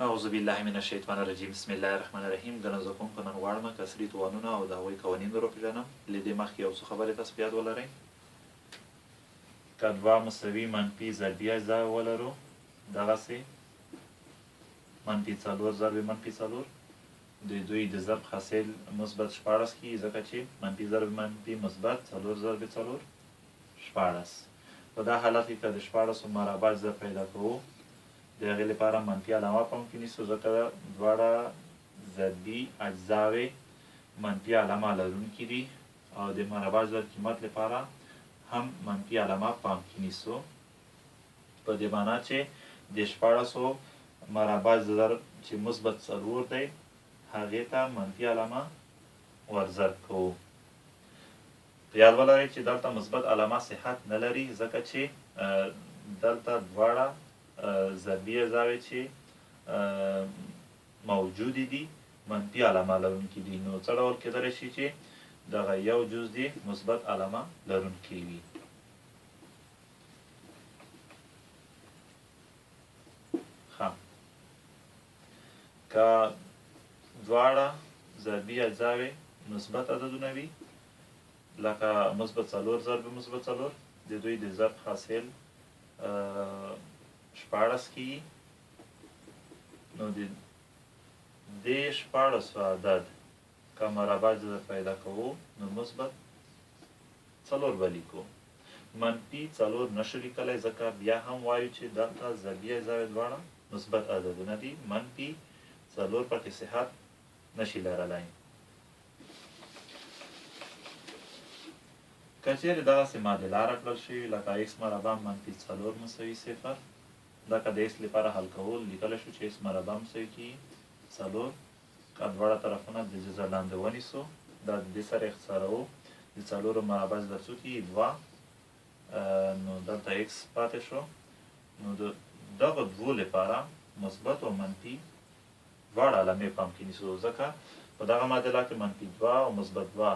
اعوذ بالله من الشیطان الرجیم بسم الله الرحمن الرحیم. ګران زده کوونکو، نن غواړم کسري توانونه او د هغوی قوانین در وپېژنم. له دې مخکې یو څو خبرې تاسو په یاد ولرئ. که دوه مساوي منفي ضربي اجزا ولرو، دغسې منفي څلور ضرب منفي څلور، د دوی د ضرب حاصل مثبت 16 کېږي، ځکه چې منفي ضرب منفي مثبت، څلور ضرب څلور 16. په دا حالت کې که د شپاړسو مربع ضرب پیدا کوو، د هغې لپاره منفي علامه پام کې نیسو، ځکه دواړه ضربي اجزاوې منفي علامه لرونکي دي او د مربع ضرب قیمت لپاره هم منفي علامه پام کې نیسو، په دې معنا چې د شپاړسو مربع ضرب چې مثبت څلور دی، هغې ته منفي علامه ورضرب کوو. په یاد ولرئ چې دلته مثبت علامه صحت نه لري، ځکه چې دلته دواړه ضربي اجزاوې چې موجودې دي، منفي علامه لرونکي دي، نو څه ډول کېدلی شي چې دغه یو جز دي مثبت علامه لرونکي وي؟ ښه، که دواړه ضربي اجزاوې مثبت عددونه وي، لکه مثبت څلور ضرب مثبت څلور، د دوی د ضرب حاصل 16 کېږي، نو د دې شپاړسو عدد که مربع جذر پیدا کوو، نو مثبت څلور به لیکو، منفي څلور نشو لیکلی، ځکه بیا هم وایو چې دلته ضربي اجزاوې دواړه مثبت عددونه دي، منفي څلور پکې صحت نشي لرلی. که چیرې دغسې معادله راکړل شوي، لکه ایکس مربع منفي څلور مساوي صفر، دا که د ایکس لپاره حل کول، لیکلی شو چې ایکس مربع مساوي کېږي څلور. که دواړه طرفونه د جذر لاندې ونیسو، دا د دې سره اختصاروو، د څلورو مربع جذر څو کېږي؟ دوه. نو دلته ایکس پاتې شو. نو د دغه دوو لپاره مثبت او منفي دواړه علامې پام کې نیسو، ځکه په دغه معادله کې منفي دوه او مثبت دوه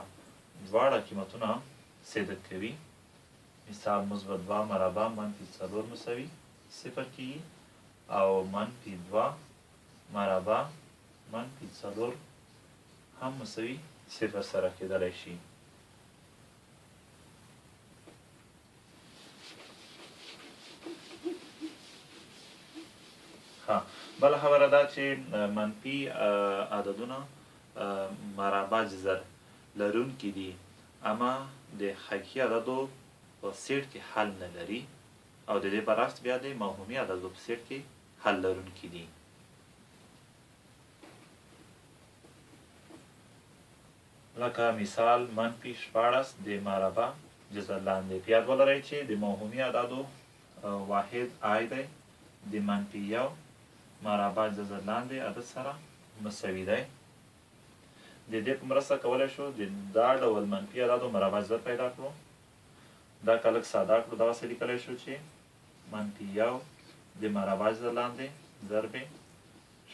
دواړه قیمتونه صدق کوي. مثال مثبت دوه مربع منفي څلور مساوي صفر کېږي او منفي دوه مربع منفي څلور هم مساوي صفر سره کېدلی شي. ښه، بله خبره دا چې منفي عددونه مربع جذر لرونکي دي، اما د حقیقي عددو په سیټ کې حل نه لري او د دې برعکس بیا د موهومي عددو په سیټ کې حل لرونکي دي. لکه مثال منفي 16 د مربع جذر لاندې. په یاد ولرئ چې د موهومي عددو واحد آی دی، د منفي یو مربع جذر لاندې عدد سره مساوي دی. د دې په مرسته کولی شو د دا ډول منفي عددو مربع جذر پیدا کړو. دا که لږ ساده کړو، دغسې لیکلی شو چې منفي یو د مربع جذر لاندې ضرب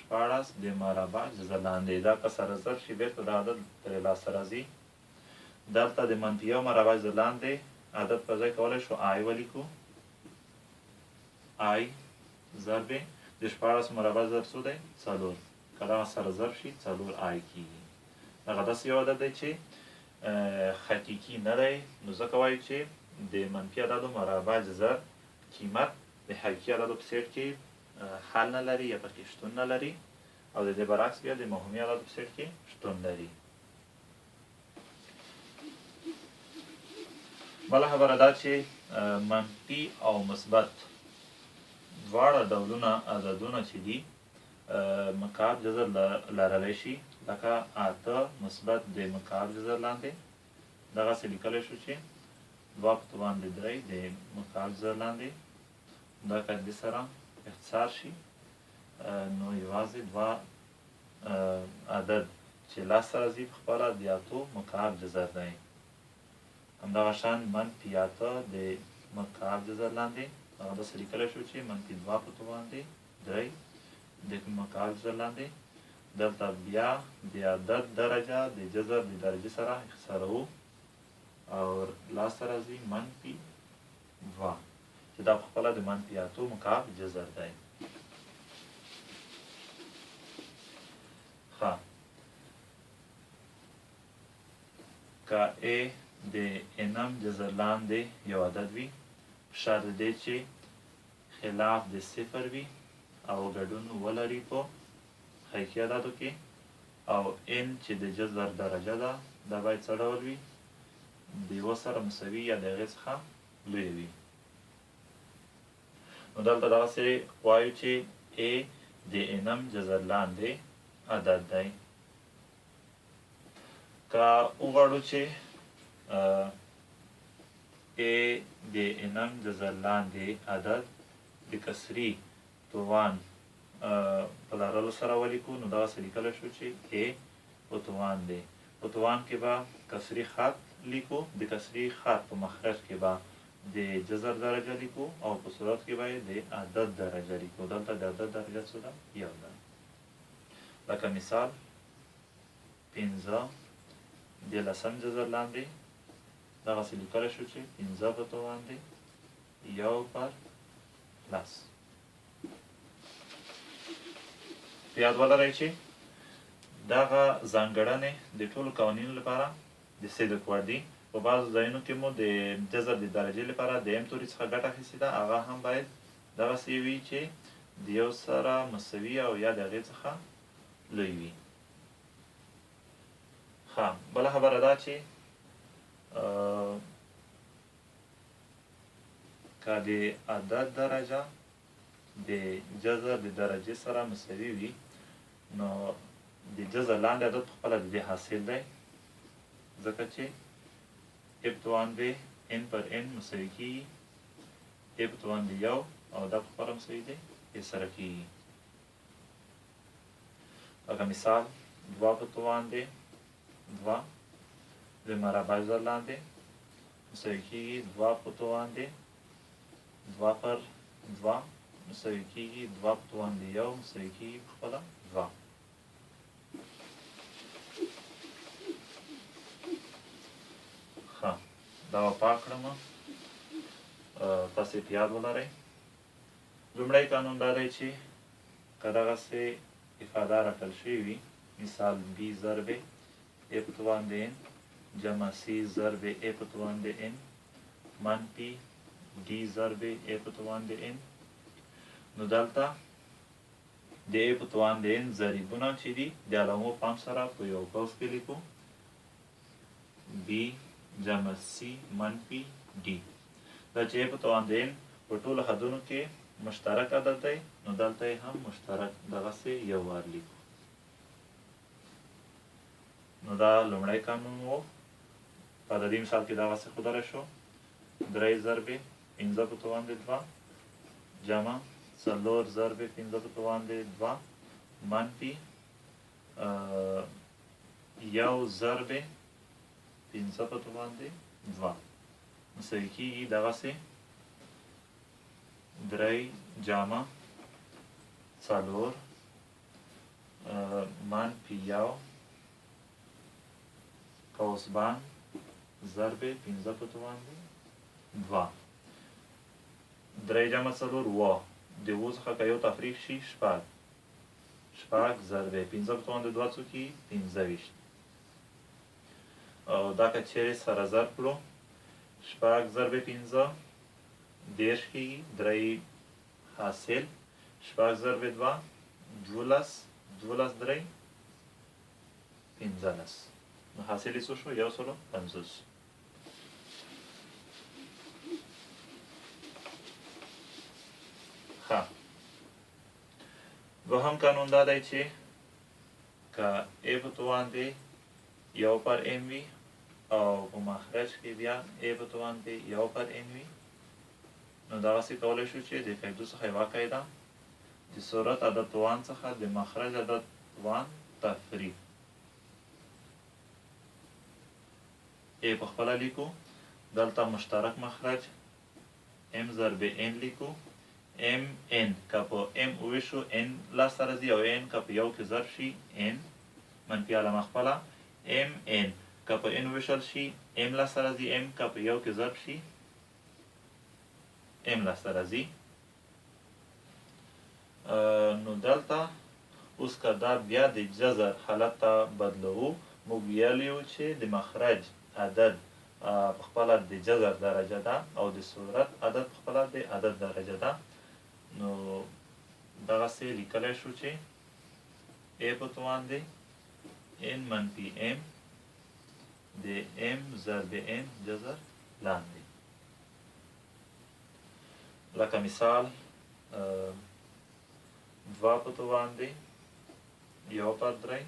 16 د مربع جذر لاندې. دا که سره ضرب شي، بېرته دا عدد ترې لاسته راځي. دلته د منفي یو مربع جذر لاندې عدد پر ځای کولی شو آی ولیکو، آی ضرب د 16 مربع ضرب څو دی؟ څلور. که دغه سره ضرب شي، څلور آی کېږي. دغه داسې یو عدد دی چې حقیقي نه دی، نو ځکه وایو چې د منفي عددو مربع جذر قیمت د حقیقي عددو په سیټ کې حل نه لري یا پکې شتون نه لري او د دې برعکس بیا د موهومي عددو په سیټ کې شتون لري. بله خبره دا چې منفي او مثبت دواړه ډولونه عددونه چې دي، مکعب جذر لرلی شي، لکه اته مثبت د مکعب جذر لاندې، دغسې لیکلی شو چې دوه په توان د درې د مکعب جذر لاندې. دا که دې سره اختصار شي، نو یوازې دوه عدد چې لاسته راځي، په خپله د اتو مکعب جذر دی. همدغه شان منفي اته د مکعب جذر لاندې، هغه داسې لیکلی شو چې منفي دوه په توان د درې د مکعب جذر لاندې. دلته بیا د عدد درجه د جذر د درجې سره اختصاروو او لاسته راځي منفي دوه، چې دا په خپله د منفي اتو مکعب جذر دی. که A د انم جذر لاندې یو عدد وي، په شرط د دې چې خلاف د صفر وي او ګډون ولري په حقیقي عددو کې، او n چې د جذر درجه ده دا باید څه ډول وي؟ د یوه سره مساوي یا د هغې څخه لوی وي. نو دلته دغسې وایو چې A د انم جذر لاندې عدد دی. که وغواړو چې A د انم جذر لاندې عدد د کسري توان په لرلو سره ولیکو، نو دغسې لیکلی شو چې A په توان دی. په توان کې به کسري خط لیکو، د کسري خط په مخرج کې به د جذر درجه لیکو او په صورت کې به یې د عدد درجه لیکو. دلته د عدد درجه څه ده؟ یو ده. لکه مثال 5 د لسم جذر لاندې دغسې لیکلی شو چې 5 په توان دی 1 پر 10. په یاد ولرئ چې دغه ځانګړنې د ټولو قوانینو لپاره د صدق وړ دي. په بعضو ځایونو کې مو د جذر د درجې لپاره د ام توري څخه ګټه اخیستې ده، هغه هم باید دغسې وي چې د یو سره مساوي او یا د هغې څخه لوی وي. ښه، بله خبره دا چې که د عدد درجه د جذر د درجې سره مساوي وي، نو د جذر لاندې عدد په خپله د دې حاصل دی، ځکه چې ا په توان د n پر n مساوي کېږي ا په توان د یو او دا په خپله مساوي دی ا سره کېږي. لکه مثال 2 په توان دی 2 د مربع جذر لاندې مساوي کېږي 2 په توان دی 2 پر 2 مساوي کېږي 2 په توان دی 1 مساوي کېږي په خپله 2. ښه، دا به پاک کړم، تاسې په یاد ولرئ. لومړی قانون دا دی چې که دغسې افاده راکړل شوې وي، مثال B ضرب A په توان د N جمع C ضرب A په توان د N منفي D ضرب A په توان د N، نو دلته د A په توان د N ضریبونه چې دي د علامو پام سره په یو قوس کې لیکو B جمع C منفي D. دا چې A په توان د N په ټولو حدونو کې مشترک عدد دی، نو دلته یې هم مشترک دغسې یو وار لیکو. نو دا لومړی قانون و. په عددي مثال کې دغسې ښودلی شو 3 ضرب 5 په توان د 2 جمع 4 ضرب 5 په توان د 2 منفي 1 ضرب 5 په توان د 2 مساوي کېږي دغسې 3 جمع 4 منفي 1 قوس بند ضرب 5 په توان د 2. 3 جمع 4 اووه، د اوو څخه که یو تفریق شي شپږ، شپږ ضرب 5 په توان د 2 څو کېږي؟ 25. او دا که چېرې سره ضرب کړو شپږ ضرب 5 30 کېږي، 3 حاصل، شپږ ضرب 2 12، 12 3 15. نو حاصل یې څو شو؟ 150. ښه، دوهم قانون دا دی چې که A په توان دی 1 پر M وي او په مخرج کې بیا A په توان دی 1 پر N وي، نو دغسې کولی شو چې د قاعدو څخه یوه قاعده د صورت عدد توان څخه د مخرج عدد توان تفریق A په خپله لیکو، دلته مشترک مخرج M ضرب N لیکو، M N که په M وویشو N لاسته راځي او N که په یو کې ضرب شي N منفي علامه خپله، M N که په N وویشل شي M لاسته راځي، M که په یو کې ضرب شي M لاسته راځي. نو دلته اوس که دا بیا د جذر حالت ته بدلوو، موږ ویلي وو چې د مخرج عدد په خپله د جذر درجه ده او د صورت عدد په خپله د عدد درجه ده. نو دغسې لیکلی شو چې a په توان دی n منفي m د m ضرب n جذر لاندې. لکه مثال 2 په توان دی 1 پر 3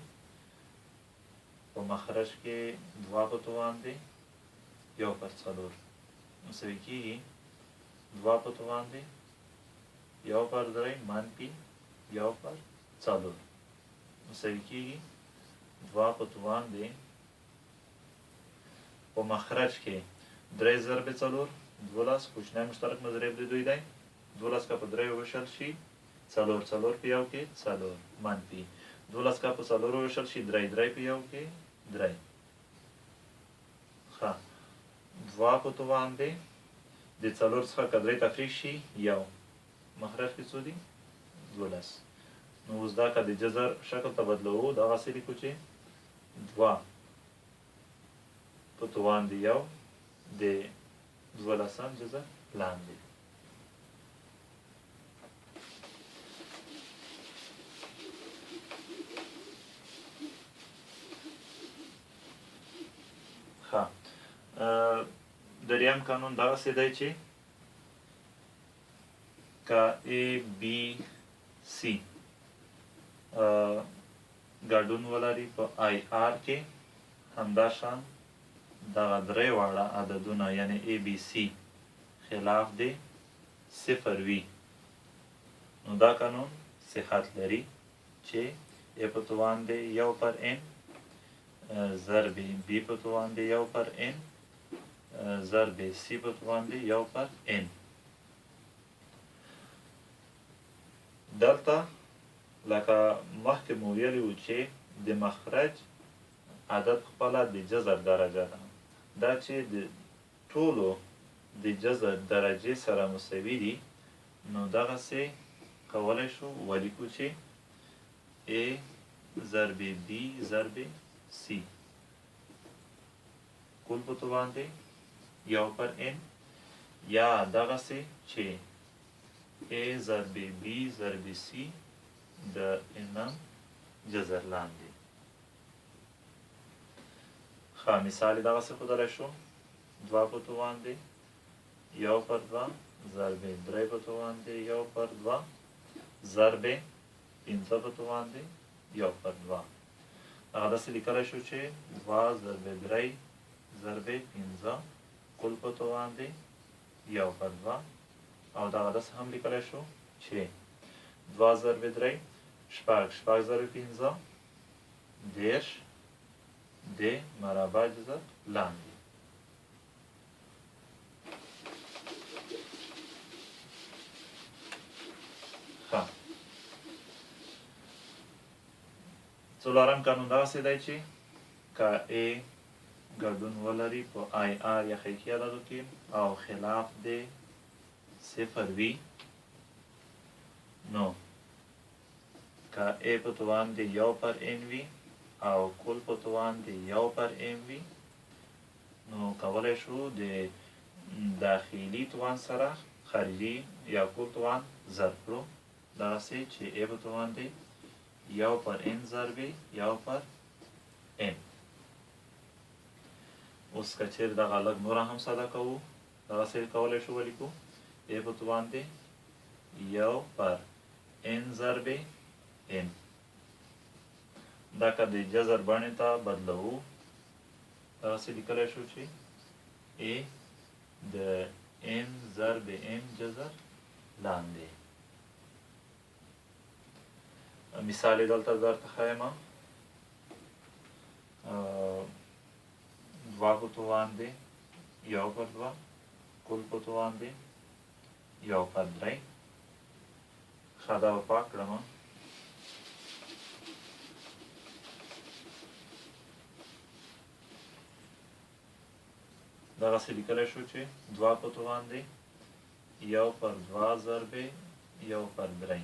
په مخرج کې 2 په توان دی 1 پر 4 مساوي کېږي 2 په توان دی 1 پر 3 منفي 1 پر 4 مساوي کېږي 2 په توان دی په مخرج کې 3 ضرب 4 12 کوچنی مشترک مضرب د دوی دی 12 که په 3 وویشل شي 4 4 په 1 کې 4 منفي 12 که په 4 وویشل شي 3 3 په 1 کې 3. ښه 2 په توان دی د 4 څخه که 3 تفریق شي 1 مخرج کې څو دي 12. نو اوس دا که د جذر شکل ته بدلوو دغسې لیکو چې 2 په توان دی 1 د 12 جذر لاندې. ښه دریم قانون دغسې دی چې که A B C ګډون ولري په I R کې همداشان دغه درې واړه عددونه یعنی A B C خلاف دی 0 وي نو دا قانون صحت لري چې A په توان دی 1 پر N ضرب B په توان دی 1 پر N ضرب C په توان دی 1 پر N. دلته لکه مخکې مو ویلي وو چې د مخرج عدد خپله د جذر درجه ده، دا چې د ټولو د جذر درجې سره مساوي دي نو دغسې کولی شو ولیکو چې A ضرب B ضرب C کل په توان دی 1 پر N یا دغسې چې A ضرب B ضرب C د N جذر لاندې. ښه مثال یې دغسې ښودلی شو 2 په توان دی 1 پر 2 ضرب 3 په توان دی 1 پر 2 ضرب 5 په توان دی 1 پر 2. هغه داسې لیکلی شو چې 2 ضرب 3 ضرب 5 کل په توان دی 1 پر 2 او دغه داسې هم لیکلی شو چې 2 ضرب 3 شپږ شپږ ضرب 5 30 د مربع جذر لاندې. ښه څلورم قانون دغسې دی چې که A ګډون ولري په I R یا حقیقي عددو کې او خلاف د 0 وي نو که A په توان د 1 پر N وي او کل په توان د 1 پر M وي نو کولی شو د داخلي توان سره خارجي یا کل توان ضرب کړو دغسې چې A په توان دی 1 پر N ضرب 1 پر M. اوس که چېرې دغه لږ نوره هم ساده کوو دغسې کولی شو ولیکو A په توان دی 1 پر N ضرب M. دا که د جذر بڼې ته بدلوو دغسې لیکلی شو چې A د N ضرب M جذر لاندې. مثال یې دلته درته ښایم 2 په توان دی 1 پر 2 کل په توان دی 1 پر 3. ښه دا به پاک کړم. دغسې لیکلی شو چې 2 په توان دی 1 پر 2 ضرب 1 پر 3.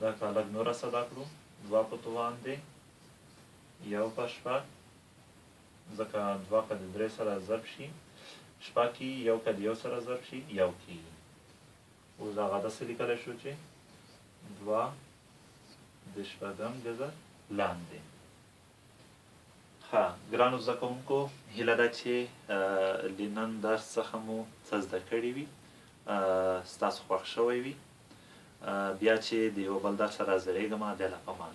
دا که لږ نوره ساده کړو 2 په توان دی یو پر شپږ، ځکه دوه که د درې سره ضرب شي شپږ کېږي، یو که د یو سره ضرب شي یو کېږي. اوس هغه داسې لیکلی شو چې دوه د شپږم جذر لاندې. ښه ګرانو زده کوونکو، هیله ده چې له نن درس څخه مو څه زده کړي وي، ستاسو خوښ شوی وي. بیا چې د یو بل درس سره حاضرېږم، د الله په امان.